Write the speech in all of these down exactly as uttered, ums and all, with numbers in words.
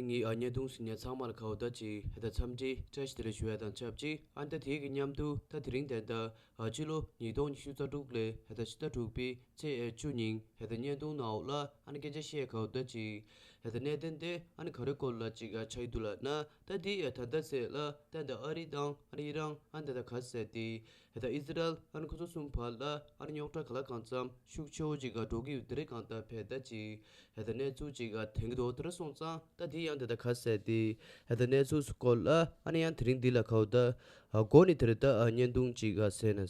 ངའི་ཨ་བརྙན་ཐུང་གཟིགས་མཁན་ཚང་མ་ལ་ག་བོ་ད་ཅིག་ཧེ་ད་འཚམས་འདྲི་བཀྲ་ཤིས་བདེ་ལེགས་ཞུ་ཡ་དང་ཆབས་ཅིག་ཨ་ནི་ད་དེའི་གི་མཉམ་དུ་ད་དེ་རིང་དེ་ད་ཨ་ཕྱི་ལོ་ཉིས་སྟོང་ཉི་ཤུ་རྩ་དྲུག་ལོའི་ཧེ་ད་ཕྱི་ཟླ་དྲུག་པའི་ཚེས་ཨེ་བཅུ་ཉིན་ཧེ་ད་བརྙན་ཐུང་ནང་འོག་ལ་ཨ་ནི་སྐད་ཆ་བཤད་ག་བོ་ད་ཅིག་ཧེ་ད་གནད་དོན་དེ་ཨ་ནི་ག་རེ་སྐོར་ལ་ཅིག་ཨ་ཆགས་ཀྱི་འདུག་ལབ་ན། ད་དེ་ཨ་ད་ལྟ་ཚེ་ལ་ད་ད་ཨ་རི་དང་ཨ་ནི་ཨི་རན་ཨ་ནི་ད་ད་ག་ཟེར་དེ་ཧེ་ད་ཨི་ཟི་རལ་ཨ་ནི་ཁོ་ཚོ་གསུམ་བར་ལ་ཨ་ནི་རྙོག་དྲ་ག་ལ་གང་འཚམ་ཤུགས་ཆེ་བོ་ཅིག་ཨ་འགྲོ་གི་ཡོད་དེ་རེད། གང་ལྟར་ཕེ་ད་ཅིག་ཧེ་ད་གནས་ཚུལ་ཅིག་ཨ་ཐོན་གྱི་འདུག་དེ་འདྲ་སོང་ཙང་ད་དེ་ཡང་དེ་ད་ག་ཟེར་དེ་ཧེ་ད་གནས་ཚུལ་སྐོར་ལ་ཨ་ནི་ཡང་དེ་རིང་འདི་ལ་ག་བོ་ད་ཨ་འགོ་ནས་དེ་རེད་ད་ཨ་བརྙན་ཐུང་ཅིག་ཨ་གསན་ན།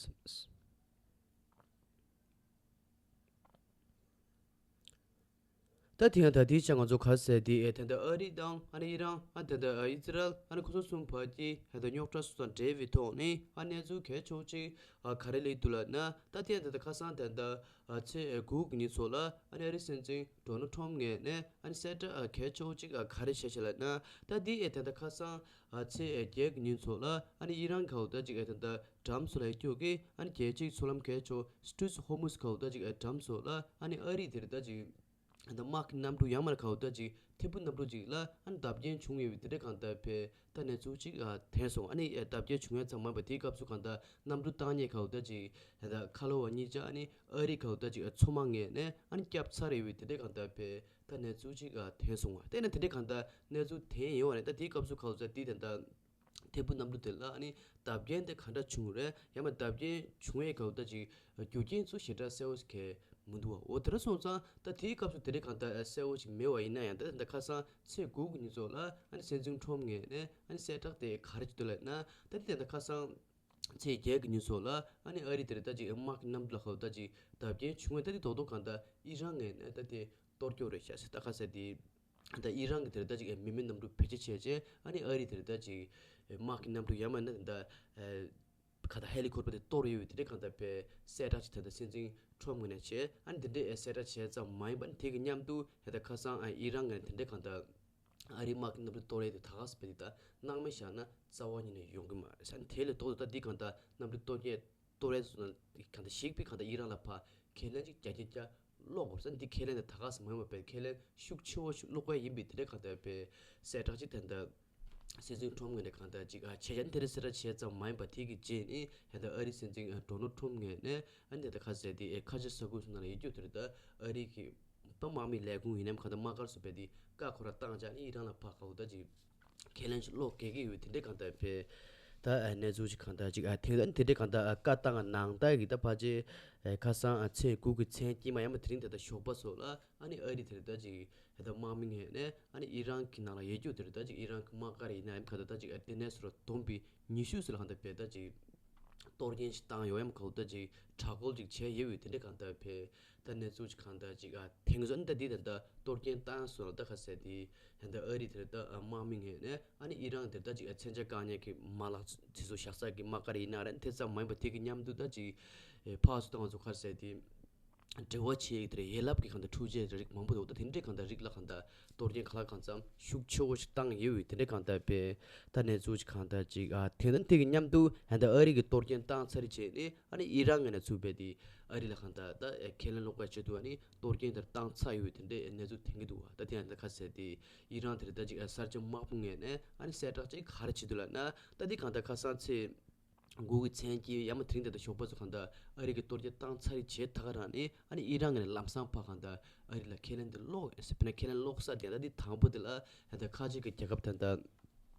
ད་དེ་ཡང་ད་དེའི་ཆ་ང་ཚོ་ག་ཟེར་དེ་ཨེ་ད་ད་ཨ་རི་དང་ཨ་ནི་ཨི་རན་ཨ་ད་ད་ཨི་ཟི་རལ་ཨ་ནི་ཁོ་ཚོ་གསུམ་བར་གྱི་ཧེ་ད་རྙོག་དྲ་སོགས་དང་འབྲེལ་བའི་ཐོག་ནས་ཨ་གནས་ཚུལ་གལ་ཆེ་བོ་ཅིག་ཨ་ག་རེ་སླེབས་འདུག་ལབ་ན། ད་དེ་ཡང་ད་ད་ཁ་སང་ད་ད་ཨ་ཚེས་དགུ་གི་ཉིན་ཚོ་ལ་ཨ་ནི་ཨ་རི་སྲིད་འཛིན་ཌོ་ནལ་ཊམ་ངོས་ནས་ཨ་ནི་གསལ་བསྒྲགས་ཨ་གལ་ཆེ་བོ་ཅིག་ཨ་ག་རེ་བྱས་ཤག་ལབ་ན། ད་དེ་ཨེ་ད་ད་ཁ་སང་ཨ་ཚེས་ཨེ་བརྒྱད་ཀྱི་ཉིན་ཚོ་ལ་ཨ་ནི་ཨི་རན་ག་བོ་ད་ཅིག་ཨེ་ད་ད་འགྲམ་སོ་ལ་ཡ་སྐྱོ་གི་ཨ་ནི་རྒྱལ་སྤྱིའི་མཚོ་ལམ་གལ་ཆེ་བོ་སི་ཊྲེཊ་ཧོར་མུཛ་ག་བོ་ད་ཅིག་ཨེ་འགྲམ་སོ་ལ་ཨ་ནི་ཨ་རི་དེར་ད་ཅིག་ད་དམག་གི་གནམ་གྲུ་ཡང་མིན་ན་ག་བོ་ད་ཅིག་ཐེར་འབུམ་གནམ་གྲུ་ཅིག་ལ་ཨ་ནི་བརྡབ་སྐྱོན་བྱུང་ཡོད་པའི་དེ་འདྲ་གང་ལྟར་ཕེ་ད་གནས་ཚུལ་ཅིག་ཨ་ཐོན་སོང་། ཨ་ནི་ཨེ་བརྡབ་སྐྱོན་བྱུང་ཡ་ཙམ་མ་ཡིན་པ་དེའི་སྐབས་སུ་གང་ལྟར་གནམ་གྲུ་བཏང་མཁན་ག་བོ་ད་ཅིག་ད་ཁ་ལོ་བ་གཉིས་ཆ་ཨ་ནི་ཨ་རི་ག་བོ་ད་ཅིག་ཨ་མཚོ་དམག་ངོས་ནས་ཨ་ནི་བསྐྱབས་ཚར་ཡོད་པའི་དེ་འདྲ་གང་ལྟར་ཕེ་ད་གནས་ཚུལ་ཅིག་ཨ་ཐོན་སོང་བ། དེ་ནས་དེ་འདྲ་གང་ལྟར་གནས་ཚུལ་ཐོན་ཡོང་བ་རེད། ད་དེའི་སྐབས་སུ་ག་བོ་ད་དེ་ད་ལྟ་ཐེར་འབུམ་གནམ་གྲུ་དེ་ལ་ཨ་ནི་བརྡབ་སྐྱོན་དེ་ག་འདྲ་བྱུང་རེད། ཡང་མ་བརྡབ་སྐྱོན་བྱུང་ཡས་ག་བོ་ད་ཅིག་རྒྱུ་རྐྱེན་ཚོ་ཞེ་དྲག་གསལ་བོ་ཞིག་གས་མི་འདུག་བ། འོ་དེ་འདྲ་སོང་ཙང་ད་དེའི་སྐབས་སུ་དེ་འདྲ་གང་ལྟར་གསལ་བོ་ཞིག་མེད་པ་ཡིན་ན་ཡང་། ད་ད་ཁ་སང་ཚེས་དགུ་གི་ཉིན་ཚོ་ལ་ཨ་ནི་སྲིད་འཛིན་ཊམ་ངོས་ནས་ཨ་ནི་གསལ་བསྒྲགས་དེ་ག་རེ་བྱས་འདུག་ལབ་ན། ད་དེ་ད་ཁ་སང་ཚེས་བརྒྱད་ཀྱི་ཉིན་ཚོ་ལ་ཨ་ནི་ཨ་རི་དེར་ད་ཅིག་དམག་གི་གནམ་གྲུ་ལ་ག་བོ་ད་ཅིག་བརྡབ་སྐྱོན་བྱུང་བས། ད་དེ་རྡོག་རྡོག་གང་ལྟར་ཨི་རན་ངོས་ནས་ད་དེ་གཏོར་སྐྱོན་རེད་ཤག་ཟེར། ད་ག་ཟེར་དེ་ད་ཨི་རན་གྱི་དེར་ད་ཅིག་མི་མེད་གནམ་གྲུ་བེད་སྤྱོད་བྱས་རྗེས་ཨ་ནི་ཨ་རི་དེར་ད་ཅིག་དམག་གི་གནམ་གྲུ་ཡང་མིན་ན་ད་ག་ད་ཧེ་ལི་ཀོབ་ཊར་དེ་གཏོར་ཡོད་པའི་དེ་འདྲ་གང་ལྟར་ཕེ་གསལ་བསྒྲགས་ཅིག་ད་ད་སྲིད་འཛིན་ཊམ་ངོས་ནས་བྱས། ཨ་ནི་དེ་འདྲའི་གསལ་བསྒྲགས་བྱས་ཙམ་མ་ཡིན་པ་ཨ་ནི་དེ་གི་མཉམ་དུ་ཧེ་ད་ཁ་སང་ཨ་ཨི་རན་ངོས་ནས་དེ་འདྲ་གང་ལྟར་ཨ་རིའི་དམག་གི་གནམ་གྲུ་གཏོར་ཡས་དེ་ད་ག་ཟེར་བ་དེ་ད་སྣང་མེད་བཞག་ན་རྩ་བ་ཉིད་ནས་ཡོང་གི་མ་རེད་ཟེར། དེ་ལས་ལྡོག་ཏུ་ད་འདི་གང་ལྟར་གནམ་གྲུ་གཏོར་སྐྱོན་གཏོར་ཡས་སུ་གང་ལྟར་ཞིག་པའི་གང་ལྟར་ཨི་རན་ལ་ཕར་ཁས་ལེན་ཅིག་རྒྱ་ཆེ་རྒྱ་སློག་དགོས་ཟེར། འདི་ཁས་ལེན་དེ་ད་ག་ཟེར་མ་ཡིན་པ་བས་ཁས་ལེན་ཤུགས་ཆེ་བོ་ཞིག་སློག་གི་ཡིན་པའི་དེ་འདྲ་གང་ལྟར་བས་གསལ་བསྒྲགས་ཅིག་ད་ལྟ་སྲིད་འཛིན་ཊམ་ངོས་ནས་གང་ལྟར་ཅིག་ཨ་བྱས་ཀྱང་དེ་འདྲ་གསལ་བསྒྲགས་བྱས་ཙམ་མ་ཡིན་པ་དེ་གི་རྗེས་ནས་ཧེ་ད་ཨ་རིའི་སྲིད་འཛིན་ཨ་ཌོ་ནལ་ཊམ་ངོས་ནས་ཨ་ནི་དེ་ད་ག་ཟེར་དེ་ཨེ་ཁ་ཆེ་ས་ཁུལ་སོགས་ནང་ལ་ཡོད་རྒྱུ་དེ་རེད། ད་ཨ་རི་གི་ད་དམག་མི་ལས་ཁུངས་ཡིན་ནམ་གང་ལྟར་དམག་སྒར་སུ་བས་དེ་བཀའ་ཁོ་རང་བཏང་བྱས་ནས་ཨི་རན་ལ་ཕར་ག་བོ་ད་ཅིག་ཁས་ལེན་ཅིག་སློག་གེ་གི་ཡོད་དེ་འདྲའི་གང་ལྟར་བས་ད་ཨ་གནས་ཚུལ་ཅིག་གང་ལྟར་ཅིག་ཨ་ཐེངས་ད་ཨ་ནི་དེ་འདྲའི་གང་ལྟར་ཨ་བཀའ་བཏང་ནང་ལྟར་གི་ད་ཕལ་ཆེར་ཨེ་ཁ་སང་ཨ་ཚེས་དགུ་གི་མཚན་དཀྱིལ་མ་ཡང་མ་དེ་རིང་དེ་ད་ཞོགས་པ་སོགས་ལ་ཨ་ནི་ཨ་རི་དེར་ད་ཅིག་ཧེ་ད་དམག་མི་ངོས་ནས་ཨ་ནི་ཨི་རན་གྱི་ནང་ལ་ཡོད་རྒྱུ་དེར་ད་ཅིག་ཨི་རན་གྱི་དམག་སྒར་ཡིན་ན་ཡང་ག་ད་ད་ཅིག་ཨ་དེ་ནས་སོར་བསྡོམས་པའི་ཉི་ཤུ་ཙམ་ལ་གང་ལྟར་བས་ད་ཅིག་གཏོར་སྐྱོན་ཞིག་བཏང་ཡོད་ཡང་ག་ད་ཅིག་དྲག་རྒོལ་ཅིག་བྱས་ཡོད་པའི་དེ་འདྲ་གང་ལྟར་བས་ད་གནས་ཚུལ་ཅིག་གང་ལྟར་ཅིག་ཨ་ཐེངས་སོ་ཨ་ནི་ད་འདི་ད་ད་གཏོར་སྐྱོན་བཏང་སོང་ལ་ད་ག་ཟེར་དེ་ཧེ་ད་ཨ་རི་དེར་ད་ཨ་དམག་མི་ངོས་ནས་ཨ་ནི་ཨི་རན་དེར་ད་ཅིག་ཨ་མཚོན་ཆ་བཀག་ཉར་གྱི་མ་ལག་དེ་ཚོ་བཞག་ས་གི་དམག་སྒར་ཡིན་ན་རེད། དེ་ཙམ་མ་ཡིན་པ་དེ་གི་མཉམ་དུ་ད་ཅིག་ཨེ་ཕར་ཚུར་ད་ང་ཚོ་ག་རེ་ཟེར་དེ་འབྲེལ་བ་བྱེད་ཡག་དེར་ཡན་ལག་གི་གང་ལྟར་འཕྲུལ་ཆས་རིགས་མང་པོ་འདུག་ད་དེ་འདྲའི་གང་ལྟར་རིགས་ལ་གང་ལྟར་གཏོར་སྐྱོན་ག་ལ་གང་འཚམ་ཤུགས་ཆེ་བོ་ཞིག་བཏང་ཡོད་པའི་དེ་འདྲའི་གང་ལྟར་བས་ད་གནས་ཚུལ་ཅིག་གང་ལྟར་ཅིག་ཨ་དེ་ད་དེ་གི་མཉམ་དུ་ཧེ་ད་ཨ་རི་གི་གཏོར་སྐྱོན་བཏང་ཚར་རྗེས་ནས་ཨ་ནི་ཨི་རན་ངོས་ནས་ཚུར་བས་དེ་ཨ་རི་ལ་གང་ལྟར་ད་ཨེ་ཁས་ལེན་སློག་པ་བྱེད་དུས་ཨ་ནི་གཏོར་སྐྱོན་དེར་བཏང་ཚར་ཡོད་པའི་དེ་འདྲའི་གནས་ཚུལ་ཐོན་གྱི་འདུག་ད་དེ་ཡང་ད་ག་ཟེར་དེ་ཨི་རན་དེར་ད་ཅིག་ཨ་གསར་བརྗེ་དམག་དཔུང་ངོས་ནས་ཨ་ནི་གསལ་བསྒྲགས་ཅིག་ག་རེ་བྱེད་འདུག་ལབ་ན། ད་འདི་གང་ལྟར་ཁ་སང་ཚེས་དགུ་གི་མཚན་དཀྱིལ་ཡང་མ་དེ་རིང་དེ་ལྟར་ཞོགས་པ་ཚོ་གང་ལྟར་ཨ་རི་གི་གཏོར་སྐྱོན་བཏང་ཚར་རྗེས་ད་ག་རང་ནས་ཨ་ནི་ཨི་རན་ངོས་ནས་ལམ་སང་ཕར་གང་ལྟར་ཨ་རི་ལ་ཁས་ལེན་དེ་སློག་ཡོད་ཟེར། དཔེར་ན་ཁས་ལེན་སློག་ས་དེ་ད་འདི་དང་པོ་དེ་ལ་ཧེ་ད་ཁ་ཆེ་གི་རྒྱལ་ཁབ་ད་ལྟ་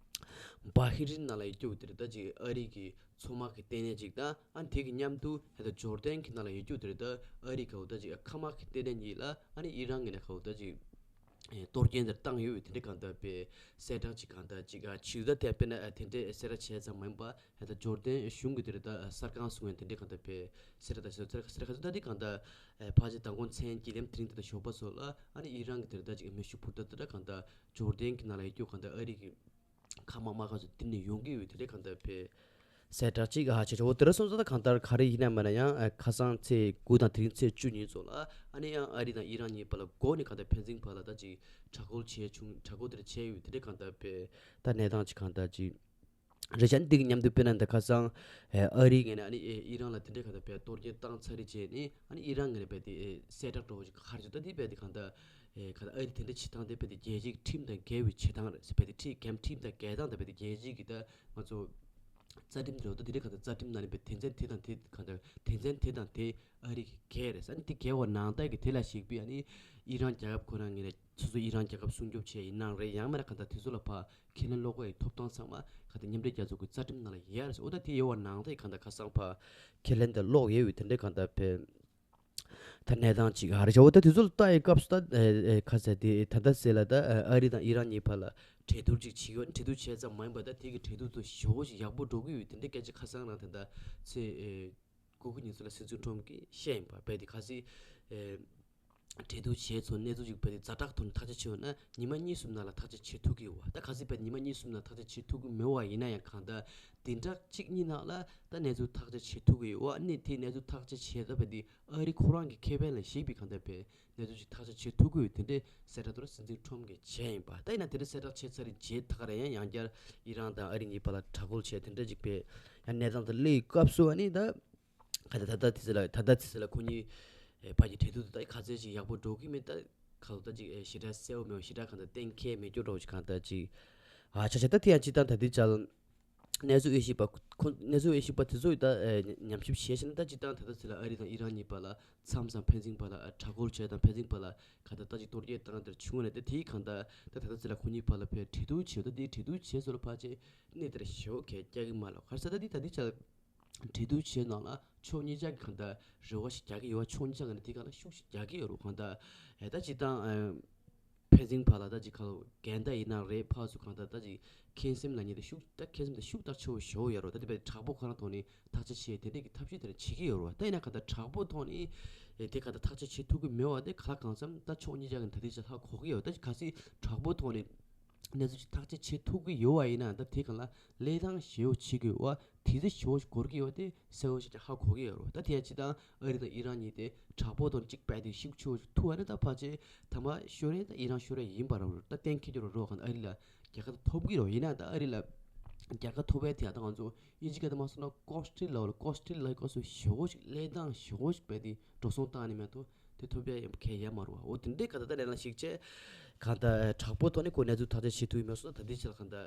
བྷ་ཧི་རིན་ནང་ལ་ཡོད་རྒྱུ་དེ་རེད། ད་ཅིག་ཨ་རི་གི་མཚོ་དམག་གི་ལྟེ་གནས་ཅིག་དང་ཨ་ནི་དེ་གི་མཉམ་དུ་ཧེ་ད་ཇོར་ཌན་གི་ནང་ལ་ཡོད་རྒྱུ་དེ་རེད། ད་ཨ་རི་ག་བོ་ད་ཅིག་མཁའ་དམག་གི་ལྟེ་གནས་གཉིས་ལ་ཨ་ནི་ཨི་རན་ངོས་ནས་ག་བོ་ད་ཅིག་ཨེ་གཏོར་སྐྱོན་དེར་བཏང་ཡོད་པའི་དེ་འདྲའི་གང་ལྟར་བའི་གསལ་བསྒྲགས་ཅིག་གང་ལྟར་ཅིག་ཨ་ཕྱིས་ད་དེ་དཔེར་ན་ཨ་དེ་འདྲའི་གསལ་བསྒྲགས་བྱས་ཙམ་མ་ཡིན་པ་ཧེ་ད་ཇོར་ཌན་གཞུང་གི་དེ་རེད། ད་གསར་ཁང་སོང་བའི་དེ་འདྲའི་གང་ལྟར་བའི་གསལ་བསྒྲགས་ད་གསལ་བསྒྲགས་གསལ་བསྒྲགས་ད་འདི་གང་ལྟར་ཨེ་ཕལ་ཆེར་མདང་དགོང་མཚན་དཀྱིལ་ལམ་དེ་རིང་དེ་ལྟར་ཞོགས་པ་སོགས་ལ་ཨ་ནི་ཨི་རན་གྱི་དེ་རེད། ད་ཅིག་མེ་ཤུགས་འཕུར་མདའ་དེ་འདྲ་གང་ལྟར་ཇོར་ཌན་གྱི་ནང་ལ་ཡོད་རྒྱུ་གང་ལྟར་ཨ་རི་གི་མཁའ་དམག་དམག་སྒར་ཚོ་འདི་ནས་ཡོང་གི་ཡོད་དེ་འདྲའི་གང་ལྟར་བའི་གསལ་བསྒྲགས་ཅིག་ཨ་བྱས་བྱས། འོ་དེ་འདྲ་སོང་ཙང་ད་གང་ལྟར་ག་རེ་ཡིན་ན་མིན་ན་ཡང་ཨ་ཁ་སང་ཚེས་དགུ་དང་དེ་རིང་ཚེས་བཅུ་ཉིན་ཚོ་ལ་ཨ་ནི་ཡང་ཨ་རི་དང་ཨི་རན་གཉིས་བར་ལ་འགོ་ནས་གང་ལྟར་ཕན་ཚུན་བར་ལ་ད་ཅིག་དྲག་རྒོལ་བྱས་བྱུང་། དྲག་རྒོལ་དེ་འདྲ་བྱས་ཡོད་དེ་འདྲའི་གང་ལྟར་བའི་ད་གནས་སྟངས་ཅིག་གང་ལྟར་ཅིག་རེད་ཤག་འདི་གི་མཉམ་དུ་དཔེར་ན་འདི་ཁ་སང་ཨ་རིའི་ངོས་ནས་ཨ་ནི་ཨི་རན་ལ་དེ་འདྲའི་གང་ལྟར་བའི་གཏོར་སྐྱོན་བཏང་ཚར་རྗེས་ནས་ཨ་ནི་ཨི་རན་ངོས་ནས་བས་དེ་གསལ་བསྒྲགས་འདྲ་བོ་ཞིག་ག་རེ་བྱུང་། ད་དེ་བས་དེ་གང་ལྟར་ ཨེ་ག་ད་ཨ་རི་དེ་འདྲ་བྱེད་སྟངས་དེ་རྦད་དེ་རྒྱལ་སྤྱིའི་ཁྲིམས་དང་འགལ་བའི་བྱེད་སྟངས་རེད་ཟེར། རྦད་དེ་ཁྲིམས་འགལ་ཁྲིམས་དང་འགལ་སྟངས་དང་རྦད་དེ་རྒྱལ་སྤྱིའི་གི་ད་ང་ཚོ་རྩ་ཁྲིམས་དེ་རེད་འདུག་དེ་འདྲའི་གང་ལྟར་རྩ་ཁྲིམས་ནང་ནས་རྦད་དེ་མཚན་དེ་དང་དེ་གང་ལྟར་དེ་མཚན་དེ་དང་དེ་ཨ་རི་གི་འགལ་རེད་ཟེར། ཨ་ནི་དེ་འགལ་བ་ནང་ལྟར་གི་དེ་ལ་གཞིགས་པའི་ཨ་ནི་ཨི་རན་རྒྱལ་ཁབ་ཁོ་རང་ངོས་ནས་སོ་སོ་ཨི་རན་རྒྱལ་ཁབ་སྲུང་སྐྱོབ་བྱས་ཡིན་ནའང་རེད། ཡང་མིན་ན་གང་ལྟར་དེ་ཚོ་ལ་ཕར་ཁས་ལེན་སློག་དགོས་ཡི་ཐོབ་ཐང་ཚང་མ་གང་ལྟར་མཉམ་འབྲེལ་རྒྱལ་ཚོགས་ཀྱི་རྩ་ཁྲིམས་ནང་ལ་ཡོད་རེད་ཟེར། འོ་ད་དེ་ཡོད་པ་ནང་ལྟར་གང་ལྟར་ཁ་སང་ཕར་ཁས་ལེན་དང་སློག་ཡོད་པའི་དེ་འདྲའི་གང་ལྟར་བས། ད་གནས་སྟངས་ཅིག་ཨ་རེ་བྱ་བ་ད་དེ་ཚོ་ལ་ལྟ་ཡི་སྐབས་སུ་ད་ཨེ་ཨེ་ཁ་ཟེར་དེ་ད་ལྟ་ཟེར་ལ་ད་ཨ་རི་དང་ཨི་རན་གཉིས་བར་ལ་གྲོས་བསྡུར་ཅིག་བྱེད་ཡོད། གྲོས་བསྡུར་བྱས་ཙམ་མ་ཡིན་པ་ད་དེ་གི་གྲོས་བསྡུར་ཚོ་ཞེ་པོ་ཞིག་ཡག་པོ་འགྲོ་གི་ཡོད། དེ་འདྲའི་སྐད་ཆ་ཁ་སང་རང་ད་ད་ཚེ་ཨེ་དགུ་དགུ་ཉིན་ཚོ་ལ་སྲིད་ཚོགས་ཁྲོམ་གྱིས་བཤད་ཡིན་པ་རྦད་དེ་གལ་སྲིད་ཨེ་གྲོས་བསྡུར་བྱས་ཚོ་གནས་ཚུལ་ཅིག་རྦད་དེ་ཛ་དྲག་ཐོག་ནས་ཐག་གཅོད་བྱས་ཡོད་ན་ཉི་མ་གཉིས་གསུམ་ནང་ལ་ཐག་གཅོད་བྱེད་ཐུབ་ཀྱི་ཡོད་པ། ད་གལ་སྲིད་རྦད་དེ་ཉི་མ་གཉིས་གསུམ་ནང་ཐག་གཅོད་བྱེད་ཐུབ་ཀྱི་མེད་པ་ཡིན་ན་ཡང་གང་ལྟར་བདུན་ཕྲག་གཅིག་གཉིས་ནང་ལ་ད་གནས་ཚུལ་ཐག་གཅོད་བྱེད་ཐུབ་ཀྱི་ཡོད་པ། ཨ་ནི་དེ་གནས་ཚུལ་ཐག་གཅོད་བྱས་ད་རྦད་དེ་ཨ་རི་ཁོ་རང་གི་ཁེ་ཕན་ལ་གཞིགས་པའི་གང་ལྟར་བས་གནས་ཚུལ་ཅིག་ཐག་གཅོད་བྱེད་ཐུབ་ཀྱི་ཡོད། དེ་འདྲའི་གསལ་བསྒྲགས་ཐོག་སྲིད་འཛིན་ཁྲོམ་གྱིས་བྱས་ཡིན་པ། ད་ཡིན་ན་དེ་འདྲའི་གསལ་བསྒྲགས་བྱས་ཚར་རྗེས་ད་ག་རང་ཡང་ཡང་བསྐྱར་ཨི་རན་དང་ཨ་རི་གཉིས་བར་ལ་དྲག་རྒོལ་བྱས་དེ་འདྲ་ཅིག་བས་ཡང་གནས་སྟངས་དེ་སླེབས་སྐབས་སུ་ཨ་ནི་ད་ག་ད་ད་དེ་ཚོ་ལ་ད་ད་དེ་ཚོ་ལ་ཁོ་གཉིས་ཨེ་བར་གྱི་གྲོས་བསྡུར་དེ་ད་ག་ཚད་ཅིག་ཡག་པོ་འགྲོ་གི་མེད། ད་ག་ལོ་ད་ཅིག་ཨེ་ཞེ་དྲག་གསལ་པོ་མེད་པ། ཞེ་དྲག་གང་ལྟར་གཏན་འཁེལ་མེད་སྐྱོ་འདྲ་བོ་ཅིག་གང་ལྟར་ཅིག་ཨ་ཆ་ཆ་ད་དེ་ཡང་སྤྱིར་བཏང་ད་ལྟའི་ཆར་གནས་ཚུལ་དབྱེ་ཞིབ་པ་ཁོ་གནས་ཚུལ་དབྱེ་ཞིབ་པ་དེ་ཚོ་ཡིས་ད་ཨེ་ཉམས་ཞིབ་བྱས་ཤིང་ད་སྤྱིར་བཏང་ད་ལྟ་ཚེ་ལ་ཨ་རི་དང་ཨི་རན་གཉིས་བར་ལ་མཚམས་མཚམས་ཕན་ཚུན་བར་ལ་ཨ་དྲག་རྒོལ་བྱས་དང་ཕན་ཚུན་བར་ལ་ག་ད་ད་ཅིག་གཏོར་རྒོལ་བཏང་དེར་བྱུང་བ་ནས་ད་དེའི་གང་ལྟར་ད་ད་ལྟ་ཚེ་ལ་ཁོ་གཉིས་བར་ལ་ཕར་གྲོས་བསྡུར་བྱས། ད་དེའི་གྲོས་བསྡུར་བྱས་ཚོ་ལ་ཕར་ཆེ་གནས་དེར་ཞེ་པོ་གལ་རྒྱག་གི་མ་ལོ། ག་རེ་ཟེར་ད་དེ་ད་དེ་ཆ་གྲོས་བསྡུར་བྱས་ནང་ལ་ཕྱོགས་གཉིས་ཆ་གི་གང་ལྟར་རེ་བ་ཞིག་རྒྱག་གི་ཡོད་པ། ཕྱོགས་གཉིས་ཆ་གི་ནས་དེ་གང་ལ་ཤུགས་ཤིག་རྒྱག་གི་ཡོད་རུང་གང་ལྟར་ཨེ་ད་སྤྱིར་བཏང་ཨེ་ཕན་ཚུན་བར་ལ་ད་ཅིག་ག་ལོ་འགལ་ཟླ་ཡིན་ན་རེད། ཕར་ཚུར་གང་ལྟར་ད་ཅིག་ཁེངས་སེམས་ལབ་མཁན་དེ་ཤུགས་ད་ཁེངས་སེམས་དེ་ཤུགས་ད་ཆེ་བོ་ཞེ་པོ་ཡོད་རེད། ད་དེ་བས་དྲག་པོ་ཁོ་རང་ཐོག་ནས་ཐག་གཅོད་བྱེད་དེ་འདྲས་ཀྱི་ཐབས་ཤེས་དེ་འདྲ་བྱེད་ཀྱི་ཡོད་རེད་བ། ད་ཡིན་ན་གང་ལྟར་དྲག་པོ་ཐོག་ནས་ཨེ་དེ་གང་ལྟར་ཐག་གཅོད་བྱེད་ཐུབ་ཀྱི་མེད་བ། དེ་ག་ལ་གང་འཚམ་ད་ཕྱོགས་གཉིས་ཆ་གི་ད་དེ་ཆ་ཧ་གོ་གི་ཡོད། ད་གལ་སྲིད་དྲག་པོ་ཐོག་ནས་གནས་ཚུལ་ཅིག་ཐག་གཅོད་བྱེད་ཐུབ་ཀྱི་ཡོད་བ་ཡིན་ན་ད་དེ་གང་ལ་ལས་སྟངས་ཞེ་པོ་བྱེད་ཀྱི་ཡོད་བ། དུས་ཚོད་ཞེ་པོ་ཞིག་འགོར་གྱི་ཡོད་དེ་གསལ་པོ་ཞིག་ཧ་གོ་གི་ཡོད་རེད། ད་དེ་ཡང་སྤྱིར་བཏང་ཨ་རི་དང་ཨི་རན་གཉིས་དེ་དྲག་པོ་དང་གཅིག་པ་དེ་ཤུགས་ཆེ་བོ་ཞིག་ཐུག་པ་ནི་ད་ཕལ་ཆེར་ཐ་མ་ཤོར་རན་ད་ཨི་རན་ཤོར་རན་ཡིན་པ་རེད། ད་གཏན་འཁེལ་རྒྱུ་རེད་རོ། གང་ཨ་རི་ལ་རྒྱལ་ཁ་ཐོབ་ཀྱི་རེད། ཡིན་ན་ད་ཨ་རི་ལ་རྒྱལ་ཁ་ཐོབ་པའི་དེ་ཡང་ད་ང་ཚོ་དབྱིན་ཇི་སྐད་དུ་མ་སོང་ན་ཀོ་སི་ཊི་ལ་ཀོ་སི་ཊི་ལ་ཀོ་སི་ཞེ་པོ་ཞིག་ལས་སྟངས་ཞེ་པོ་ཞིག་བས་དེ་འགྲོ་སོང་བཏང་ནས་མེད་དོ། དེ་ཐོབ་ཡ་ཡིན་གལ་ཡ་མ་རུ་བ། འོ་དེ་འདྲའི་ག་ད་ད་ལས་ལ་ཞིག་བྱས་གང་ལྟར་དྲག་པོ་ཐོག་ནས་ཁོ་གནས་ཚུལ་ཐག་གཅོད་བྱེད་ཐུབ་ཡོད་མེད་སོགས་ད་དེ་ཕྱིར་གང་ལྟར་